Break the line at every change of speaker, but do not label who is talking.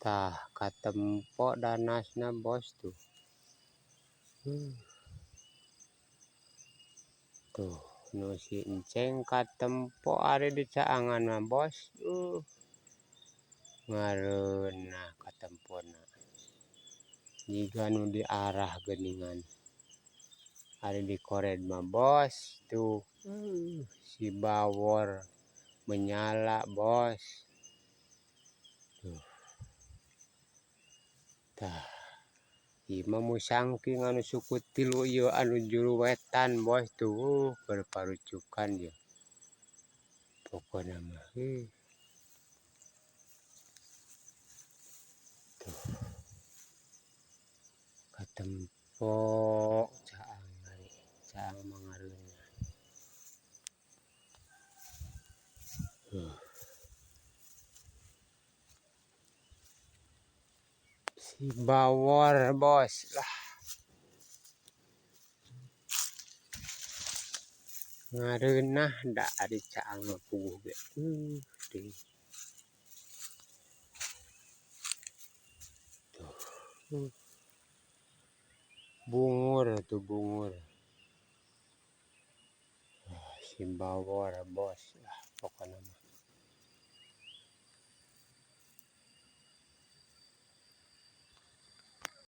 Tah katempo danasna bos tuh. Tuh nu si enceng katempo ari dicaangan mah bos. Ngareunah katempona jiga nu diarah geuningan ari dikored mah bos tuh. Si bawor menyala bos tuh. Tah ieu mah musangking anu suku tilu ieu anu juru wetan bos tuh keur parucukan ieu pokona mah. Tuh katempo caang ari caang mah ngareunah. Si bawor bos lah ngareunah da ari caang mah puguh ge. Deui. Tuh. Bungur tuh bungur. Si bawor bos lah pokona mah.